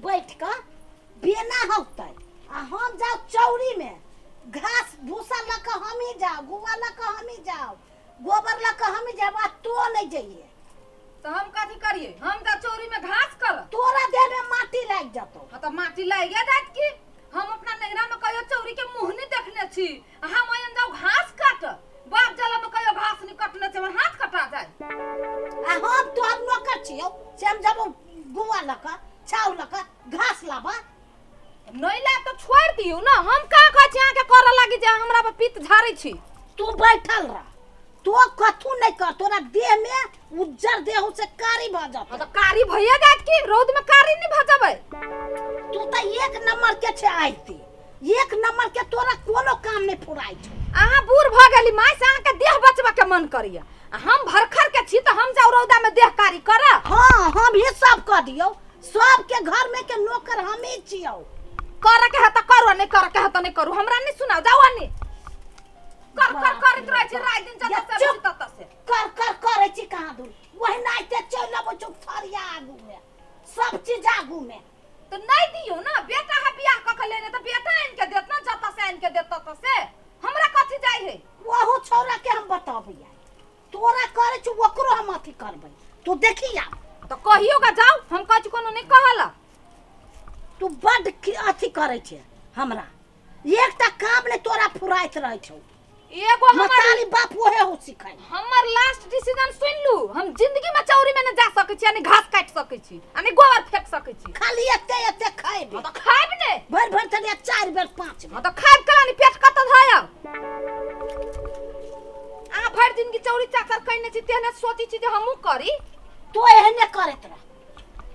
बैठ कऽ बेना हौतै आ हम जाउ चौरी में घास भूसा लऽ कऽ हम ही जाउ, गुआ लऽ कऽ हम ही जाउ, गोबर लऽ कऽ हम ही जाउ आ तो नहीं जइए। तो हम कथी करिए? हम जा चौरी में घास कर तोरा देह में माटी लागि जतौ। हाँ तो माटी लागि जात की हम अपना नैहरा में कहियो चौरी के मुंह नहीं देखने छी, आ हम अयन जाउ घास काट, बाप जला में कहियो घास नहीं कटने छै, हमर हाथ कटा जाय। आ हम तोहर नौकर छियौ से हम जब गुआ लऽ कऽ छाउ लऽ कऽ घास लाबा नहीं लाब तो छोड़ दियौ ना। हम का कहै छी अहाँके करऽ लागी जे अहाँ हमरा पर पित्त झाड़ै छी? तू बैठल रह, तो कथू नहीं कर, तोरा देह में उज्जर देह से कारी भऽ जतौ। हाँ तो कारी भइए जायत की रौद में कारी नहीं भऽ जेबै? तू तऽ एक नंबर के छै आयती, एक नंबर के, तोरा कोनो काम नहीं फुराइ छौ। अहाँ बूढ़ भऽ गेली माय से अहाँके देह बचबऽ के मन करैया, आ हम भरखर के छी तऽ हम जाउ रौदा में देह कारी करऽ? हाँ हम ही सब कऽ दियौ, सबके घर में के नौकर हम ही छियौ। करऽ के है तऽ करू, नहीं करऽ के है तऽ नहीं करू, हमरा नहीं सुनाउ, जाउ आनी कर कर करैत रहै छी राति दिन जतऽ से अबै छी ततऽ से कर कर करै छी। कहाँ दूर ओहिना एते चलि अबै छौ थरिया आगू में, सब चीज आगू में। तो नहीं दियौ ना, बेटा है बियाह कऽ के लेने तऽ बेटा आनि के देत ना, जतऽ से आनि के देत ततऽ से, हमरा कथी जाइ है? ओहो छौड़ा के हम बतबियै, तोरा करै छौ ओकरो हम अथी करबै, तू देखी आब। तऽ कहियो का जाउ, हम कहै छी कोनो नहीं कहला। तू बड अथी करै छै, हमरा एकटा काम नहि तोरा फुराइत रहै छौ। एगो हमर महतारी बाप ओहे हो सिखाइ। हमर लास्ट डिसीजन सुन लू, हम जिंदगी में चौरी में न जा सकै छी, आ ने घास काटि सकै छी, आ ने गोबर फेंक सकै छी। खाली एते एते खैबे। हाँ तऽ खायब ने भरि भरि तनिया 4 बेर 5 बेर। हाँ तऽ खायब केना ने, पेट कतऽ धयब? अहाँ भरि जिंदगी चौरी चाकर कयने छी तेहने सोचै छी जे हमहूँ करी। तो एहने करैत रह,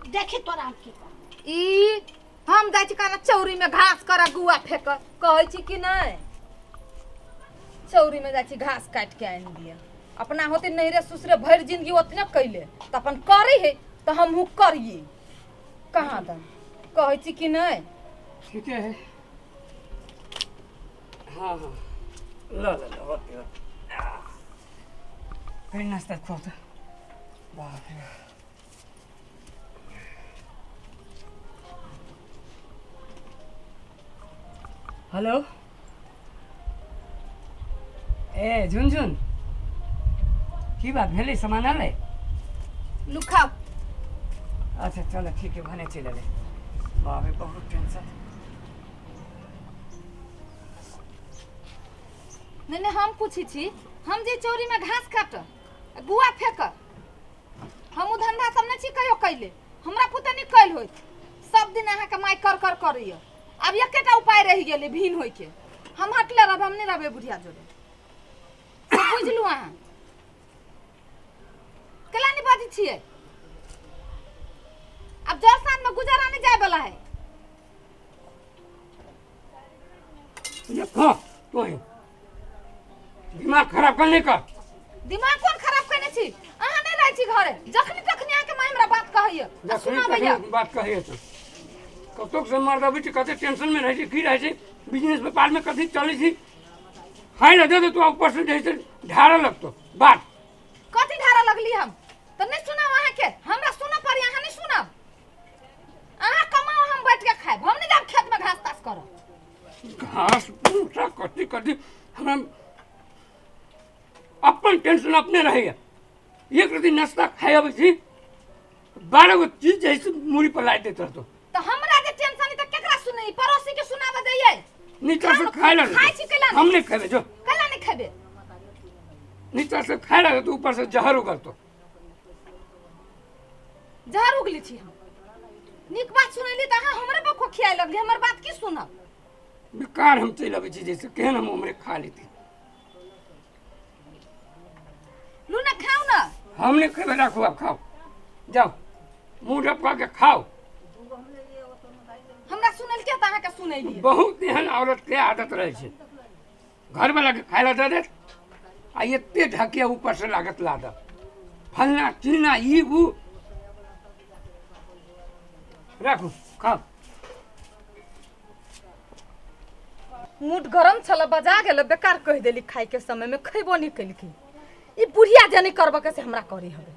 देखी तोरा हम की करब। ई हम जाइ छी काना चौरी में घास कर गुआ फेंक, कहै छी कि नहीं चौरी में जाइ छी घास काटि के आनि दिअ। अपना होते नैहरे ससुरे भरि जिंदगी ओतने कैले तऽ अपन करै है तऽ हमहूँ करिए। कहाँ दन कहै छी कि नहीं? ठीके है। हाँ हाँ ल ल ल होते होते फेर नाश्ता खुआउ तऽ। बाप रे। हेलो ए झुनझुन, की बात भेलै? सामान आलै? लू खाउ। अच्छा चलो ठीक है, भने चलि एलै। बाप रे बहुत टेंशन। नहीं नहीं हम पूछी छी, हम जे चौरी में घास काट गुआ फेंक, हम उ धंधा सब नहीं छी कहियो कैले, हमरा पुते नहीं कैल होइत, सब दिन अहाँके माय कर कर करैया। आब एकेटा उपाय रहि गेलै भिन होइके, हम हटले रहब, हम नहीं रहबै बुढ़िया जोड़े, से बुझलू? अहाँ केला नहीं बजै छियै? आब जर साँझ में गुजारा नहीं जाय वाला है। देखो तो ही दिमाग खराब कर नहीं कर। दिमाग कोन खराब केने छी? अहाँ नहीं रहै छी घरे, जखनी तखनी अहाँके माय हमरा बात कहैया आ जखनी सुनाबैया। तखनी बात कहैया तऽ कतौक से मर्द अबै छै, कते टेंशन में रहै छै, की रहै छै, बिजनेस व्यापार में कथी चलै छै, खाइ लए दे दे तो ऊपर से जे छै ढारऽ लगतो बात। कथी ढारऽ लगली हम? तऽ नहीं सुनाब अहाँके, हमरा सुनऽ पड़ी, अहाँ नहीं सुनब। अहाँ कमाओ हम बैठ के खायब, हम नहीं जाब खेत में घास तास करब। घास भूसा कथी कथी, हमरा अपन टेंशन अपने रहैया। एक रति नाश्ता खाइ अबै छी 12 गो चीज जे है से मूड़ी पर लादि दैत रहतौ। तऽ हमरा जे टेंशन है तऽ केकरा सुनै? पड़ोसी के सुनाबऽ जइयै? नीचा से खाइ लए खाइ छी कैला? हम नहीं खेबै, जो कैला नहीं खेबै? नीचा से खाइ लए तो ऊपर से जहर उगलतो। जहर उगली छी हम? नीक बात सुनैली तऽ अहाँ हमरे पर खोखियाए लगली, हमर बात की सुनब? बेकार हम चलि अबै छी, जैसे केहन हम उमरे खा लेती। लू ना खाउ ना। हम नहीं खेबै, राखू आब खाओ, जाओ मुँह डपका के खाओ। हमरा सुनल के तऽ अहाँके सुनैली। बहुत एहन औरत के आदत रहै छै, घरवाला के खाय लए दऽ देत आ एते ढकिया ऊपर से लागत लादत फलना चिलना ई ऊ। राखू खाओ। मूड गरम छल बजा गेल, बेकार कहि देली, खाय के समय में खैबो नहीं केलखिन। ई बुढ़िया जे नहीं करबऽ के से हमरा करी हवे।